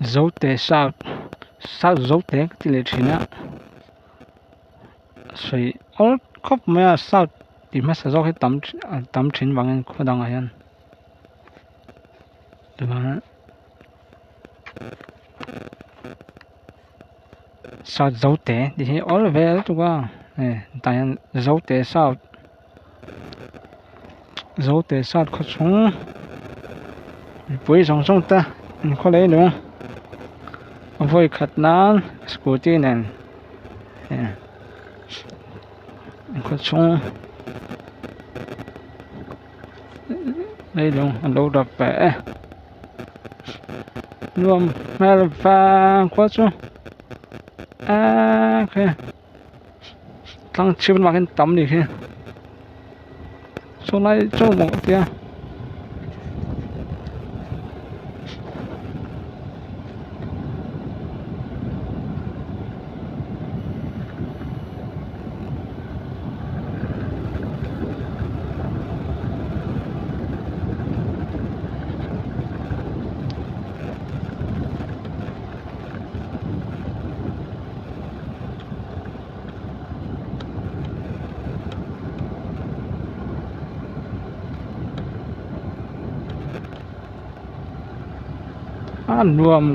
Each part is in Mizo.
Zote south south zote ka ti leh thin a sawi awl khawp mai a south tih hmasa zawk hi tam tam thin vangin khaw dangah hian south zote tih hi awl ve lutuk a hei tah hian zote south zote south khaw chhung mipui zawng zawng te an khaw lei lung vawi khat nan scooty nen an khaw chhung leilung an lo dap ve e nuam hmel vang khua chu eee khi tlang chhip lamah khian tam ni khi saw lai chaw maw ka tia. A nuam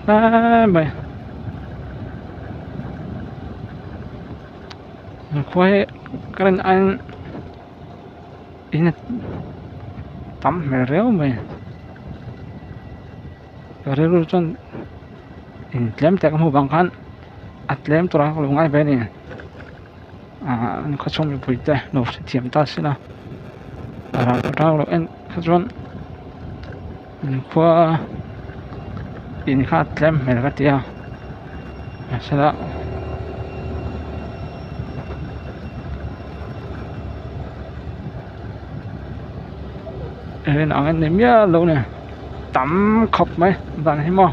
hle mai khua hi ka rin aiin in a tam hmel riau mai ka rilru chuan in tlem te ka hmuh vang khan a tlem tur a ka lo ngai ve a ni ah an khaw chhung mipui te lo hrethiam ta se la a ral ral loh en kha chuan in khua in kha a tlem hmel ka ti a mahsela rin ang en ni miah lo a ni tam khawp mai dan hi maw.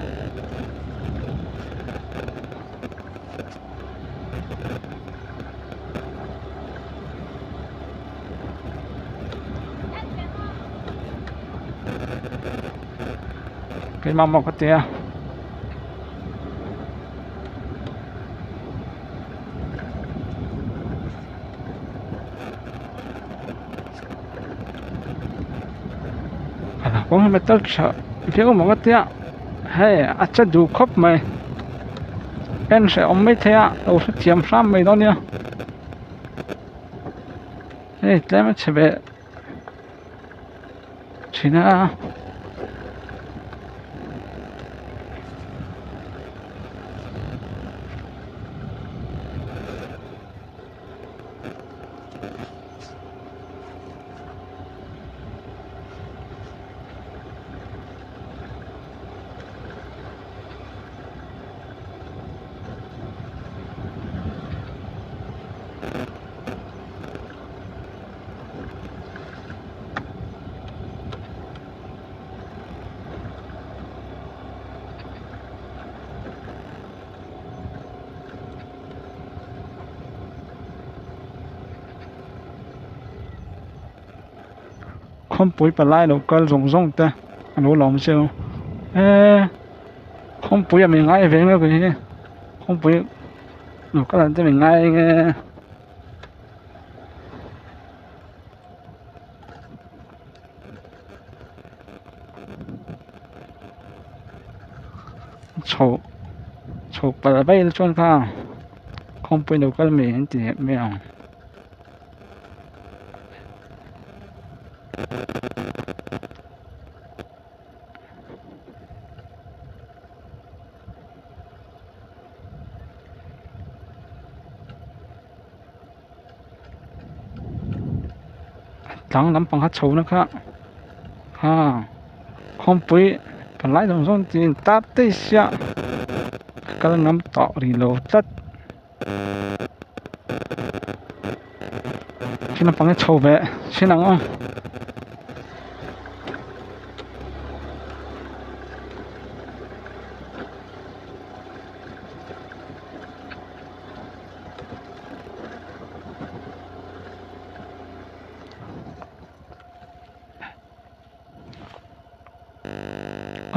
Keimah maw ka ti a. Kawng hi metal tha viau maw ka tia hei a che duh khawp mai en hrehawm mai thei a lo hrethiam hram mai dawn nia hei tlem a chhe ve thin a. Khawmpui palai lo kal zawng zawng te a lo la awm zeuh eee khawmpui ah min ngai ve mek a ni hi khawmpui lo kal ang te min ngai nge. Chho chho palh vel chuan kha khawmpui lo kal mai an ti leh mai ang. Tlang lampang kha chho na kha ha khawmpui palai zawng zawng chi in tar daih sia ka kal ngam tawh rih lo tlat khi lampang hi chho ve chin ang aw.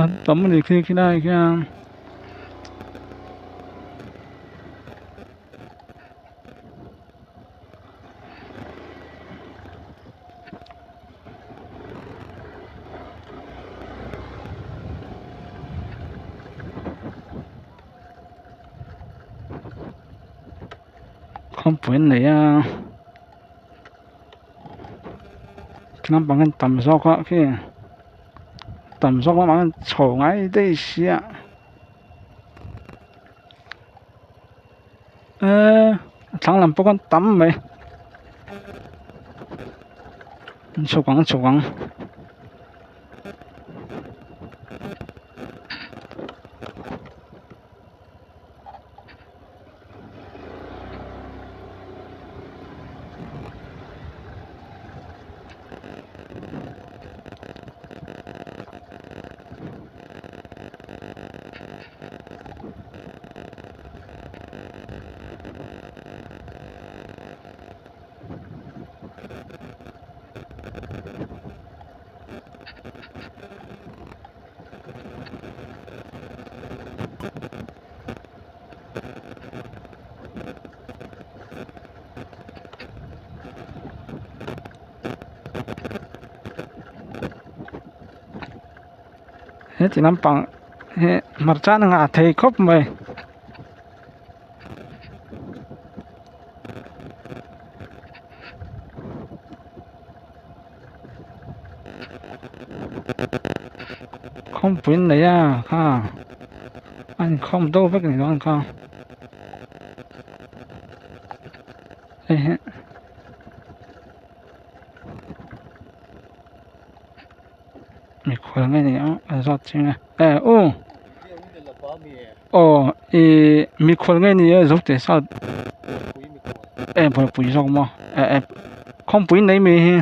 An tam a ni khi khilai khian. Khawmpui an nei a naupang an tam zawk a khi tam zawk lamah an chho ngai daih sia eee a thlang lam pawh khan tam mai an chhuk ang an chhuk ang. He ti lampang hi hmarcha an ngah thei khawp mai. Khawmpui an nei a kha a inkhawm deuh vek a ni dawn kha hei hi mikhual nge ni ang a zawt chiang e eh u aw ihh mikhual nge ni a zo teh sat eh buaipui zawk maw eh eh khawmpui nei mai hi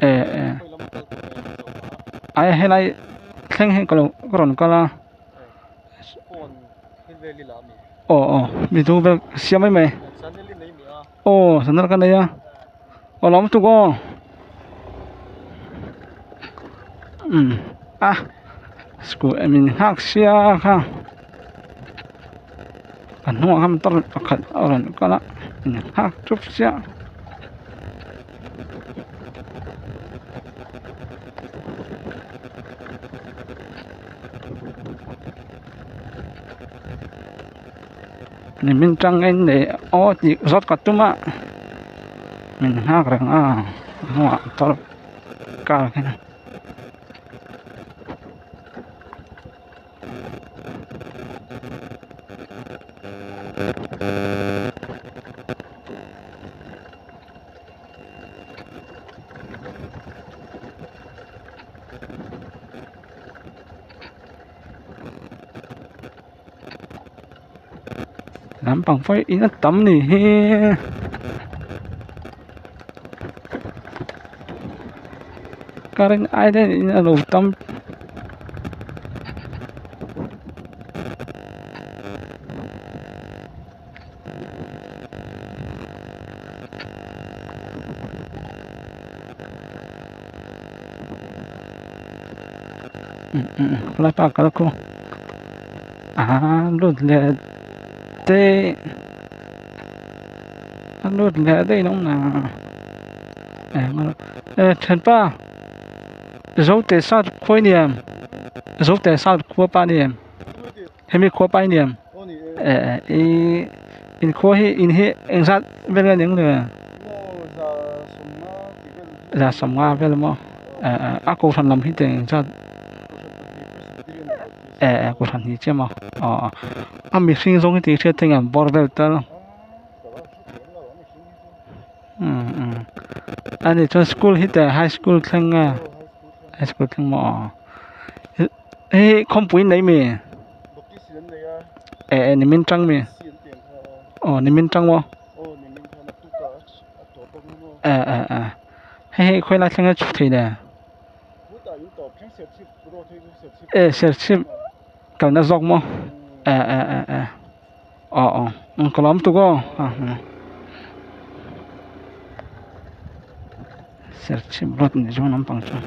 eh eh ai helai thleng hi ka lo ka rawn kal a aw aw mi du vel siam mai mai aw sanal ka nei a aw lawm tuk aw umm a school min nghak sia kha a hnungah khan motor pakhat a rawn kal a min nghak thup sia. Nimin tangin leh aw tih zawt ka tum a min nghak reng a hnungah motor car hian. Lampang pawh in a tam ni hi ka rin ai daih in a lo tam. Khawlai pa kal khu a lut leh daih a lut leh daih lo na eh thianpa zote sat khawi ni em zote sat khua pa ni em. Hemi khua pa i ni em? Eh eh i in khua hi in hi engzat vel nge ning le? Za sawmnga vel maw? Eh eh a kohhran lam hi te engzat? Eh eh kohhran hi chiah maw? Aw aw a mihring zawng hi tih hriat thei ang bawr vel tal. Um um ani chuan school hi te high school thleng nge? High school thleng maw? Aw Hei khawmpui nei mi eh eh nimin tang mi aw nimin tang maw eh eh eh hei hei khawi lai thleng a chhuk thei le eh serchhip kalna zawk maw eh eh eh eh aw aw ka lawm tuk aw serchhip road ni zawng lampang chu.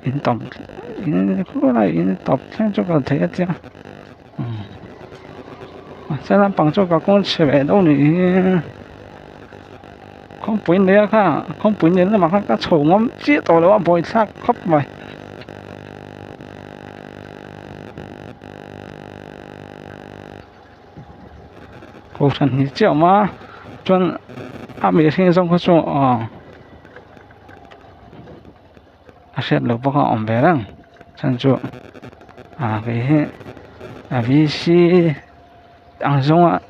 In tawp in khulai in tawp thleng chu kal theih a tia umm mahse lampang chu kalkawng chhe ve deuh a nih hi khawmpui nei a kha khawmpui nei lamah khan ka chho ngam chiah tawh lo a buaithlak khawp mai. Kohhran hnih chiah a awm a chuan a mihring zawng kha chu aw a hriat loh bawk a awm ve reng chhan chu ah kei hi a v c ang zawnga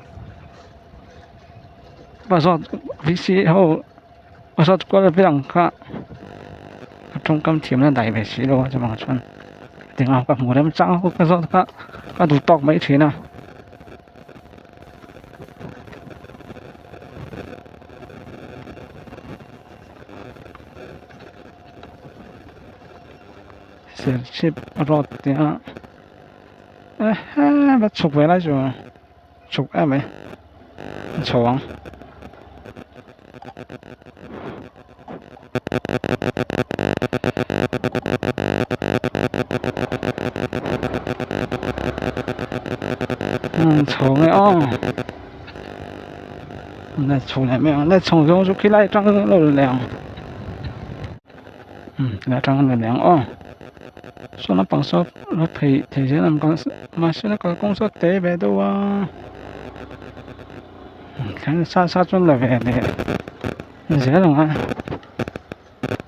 pa zawt v c ho pa zawt kual vel ang kha a tawngkam thiamna dai ve si lo a chuvang chuan tinga ka hmu remchang ho ka zawt kha ka duh tawk mai thin a. Serchhip road te a ehe va chhuk ve lai chu chhuk em mai a chho ang. Chho nge aw chho leh mai ang chho zawng chu khilai atang lo leh ang umm khilai atang lo leh ang aw saw lampang saw la phei thei zel ang mahse la kalkawng saw te ve deuh a thleng sa sa chuan la ve leh zel ang a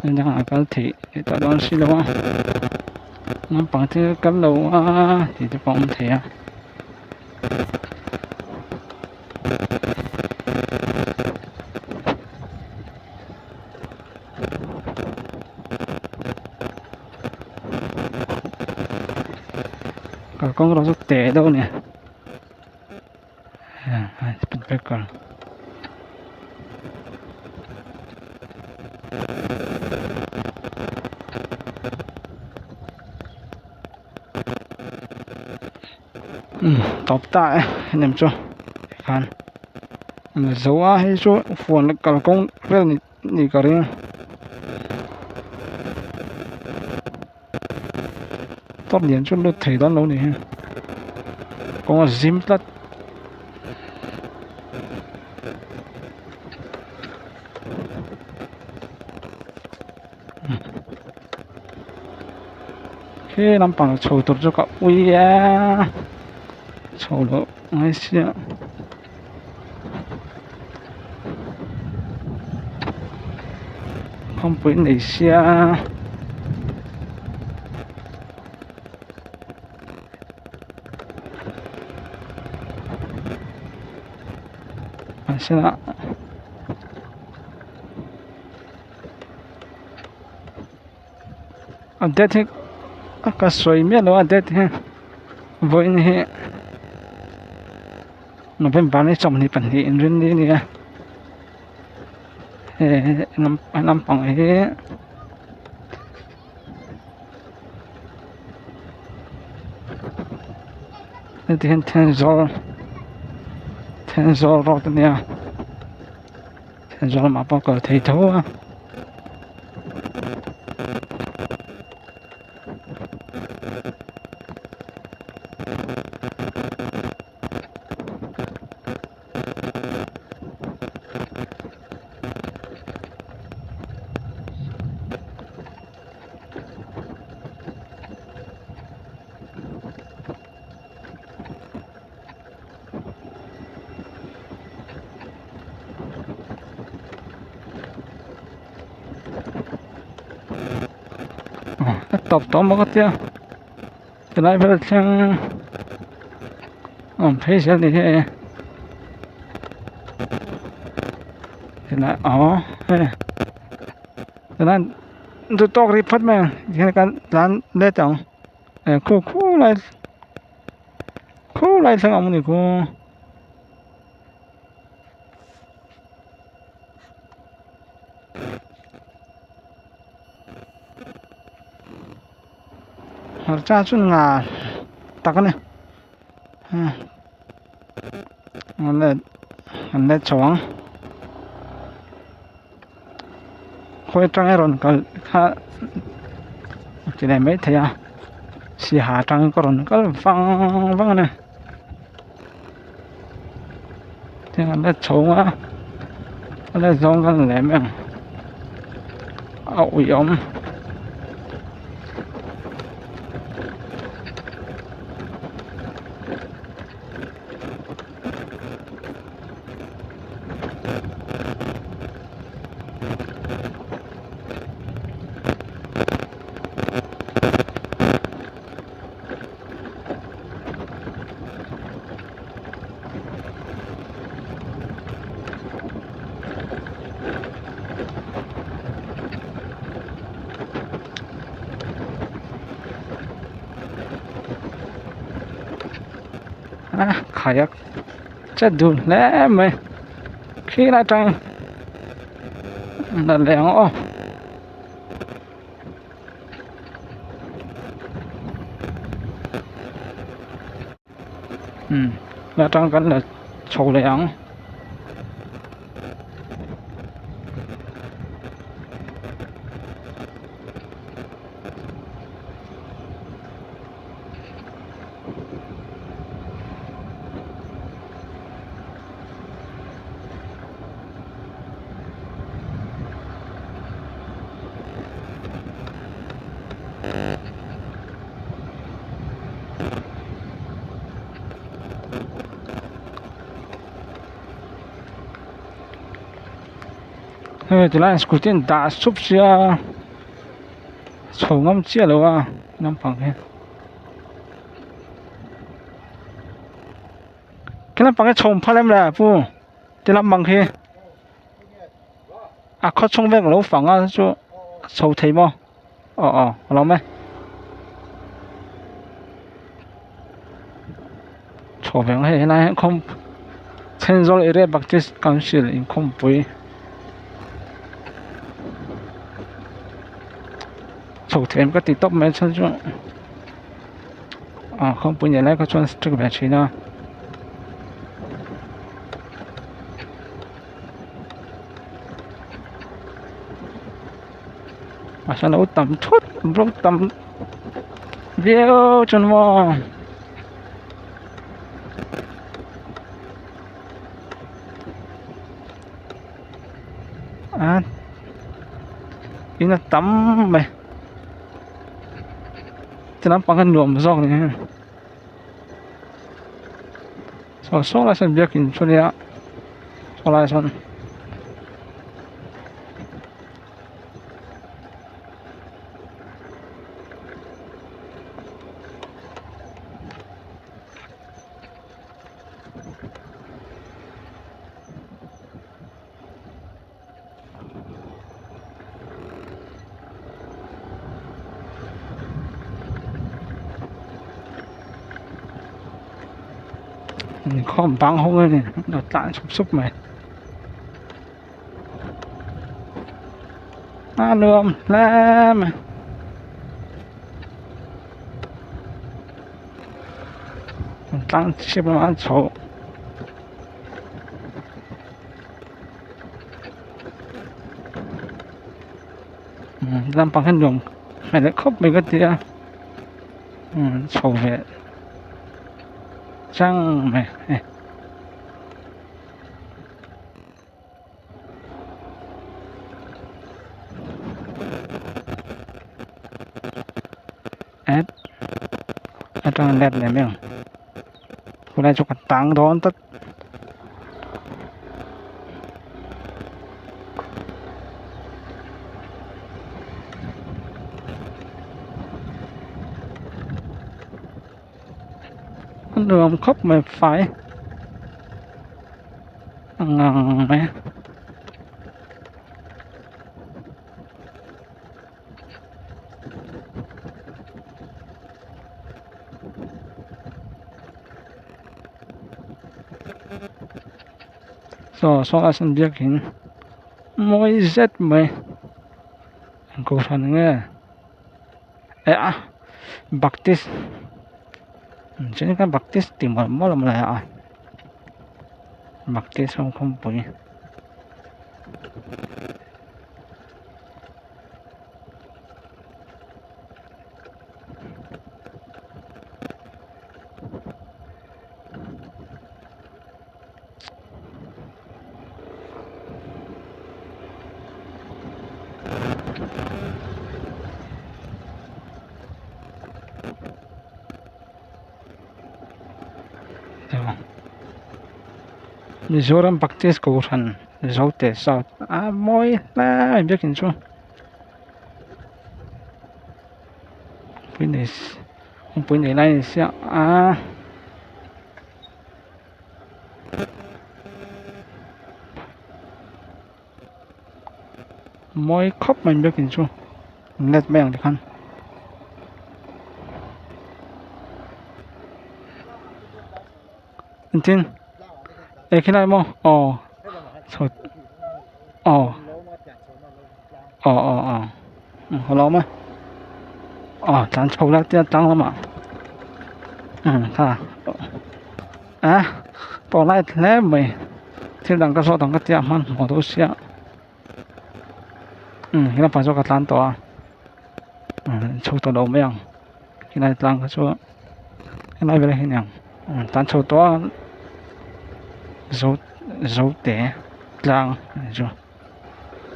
engdangah a kal theih leh tawh dawn si lo a naupang te kal lo a tih te pawh a awm thei a. Kalkawng erawh chu teh deuh a ni. Speed breaker umm tawp ta e hnim chu tikhan zo a hei chu huan kalkawng vel ni ka ring. Tawp lian chu lut thei dawn lo ni hi kawng a zim tlat. Khi lampang chho tur chu ka ui a chho loh ngai sia. Kawngpui nei sia mahse a date hi ka sawi miah lo a date hi vawiin hi. November ni 22 inrin ni a ni a he lampang hi heti hian Thenzawl Thenzawl road a nia Thenzawl lamah pawh a kal thei tho a. A tawp tawh maw ka tia. Tilai vel thleng awm phei zel ni hi tilai aw hei tilai duh tawk rih phawt mai ang tikhian kan tlan let ang khu khu lai khu lai thleng a awm a ni khu. Hmarcha chu nga tak a ni an let an let chho ang. Khawi atanga rawn kal kha a ti leh maithei a saiha atangin ka rawn kal vang vang a ni tin an la chho a a la zawng kan lem em a uiawm. A kayak chet dun hle mai khi lai tang la leh ang aw. Umm la tang kan la chho leh ang. Hei tilai scooty an dah sup sia chho ngam chiah lo a naupang hi. Khi lampang hi chho phal em le pu ti lampang khi a khaw chhung vel ka lo fang a chu chho thei maw aw aw a lo awm e chho ve ang hei helai hian khawm Thenzawl area Baptist Council inkhawmpui chho thei em ka ti tawp mai chhan chu. Ah khawmpui nei lai kha chuan strict ve thin a. Mahse lo tam thut lo tam viau chuan maw. A in a tam mai. Ti lampang hi nuam zawk ni hi saw saw lai sawn biakin chu nia saw lai sawn. Inkhawm bang ho a ni a tlan sup sup mai a nuam hle mai. An tlang chhip lamah an chho. Lampang hi nuam hmel leh khawp mai ka ti a chho ve chang mai hei. Atanga let leh mai ang khulai chu ka tang dawn tlat. A nuam khawp mai fai a ngang mai. Saw saw a sawn biakin mawi zet mai an kohhran nge eh a baptist chuan khan baptist tih mawlh mawlh a mawlai a baptist ho khawmpui. Mizoram Baptist Kohhran Zote South a mawi hle mai biakin chu kawngpui nei lai a ni sia a. Mawi khawp mai biakin chu let mai ang tikhan. Engtin eh khilai maw aw chho aw aw aw aw a lo awm a aw tlan chho la tia tlang lamah umm kha a pawh light hle mai thil dang ka zawt ang ka tia hmanhmawh deuh sia umm helapang chu ka tlan tawh a umm chho tawh lo mai ang helai tlang kha chu helai velah hian eng tlan chho tawh a zo zote tlang a nih chu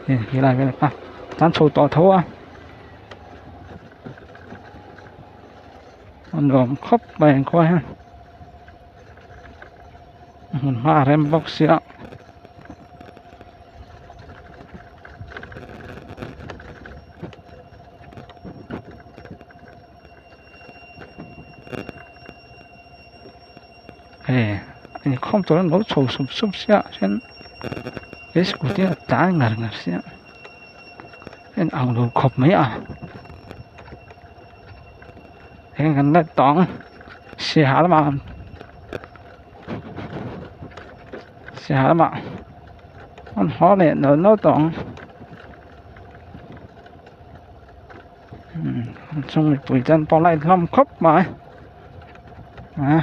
hei helai vel kha tlan chho tawh tho a a nuam khawp mai ang khua hian hmun hma a rem bawk sia. Hei inkhawm tur an lo chho sup sup sia chuan he scooty a tlai ngar ngar sia en ang lo khawp mai a heng kan la tawng siaha lamah siaha lamah an haw leh nawlh nawlh tawh ang. Chung mipui te an pawh light hlawm khawp mai a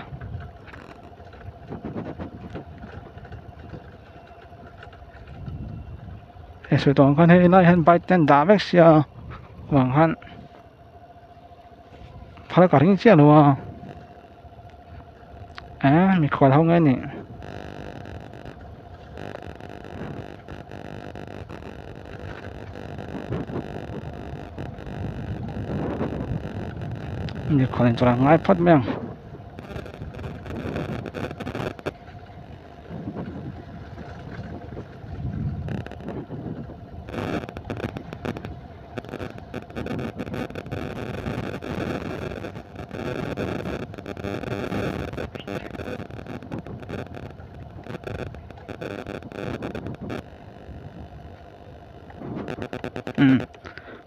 hei sawi tawh ang khan hei lai hian bike te an dah vek sia vang khan phal ka ring chiah lo a eh mikhual ho nge nih. Mikhual in chawlh an ngai phawt mai ang.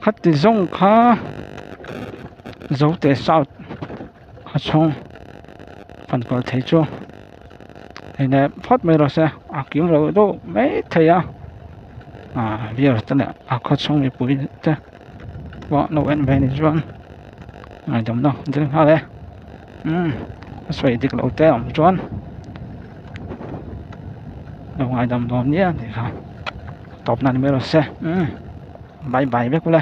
Khati zawng kha Zote South a chhung fan kual thei chu hei leh phawt mai rawh se a kim lo deuh maithei a ah beer te leh a khaw chhung mipui te pawh an lo en ve anih chuan ngaihdamna dil nghal e umm a sawi dik loh te a awm chuan lo ngaidam dawn nia tih kha tawp nan mai rawh se umm bye bye vek ule.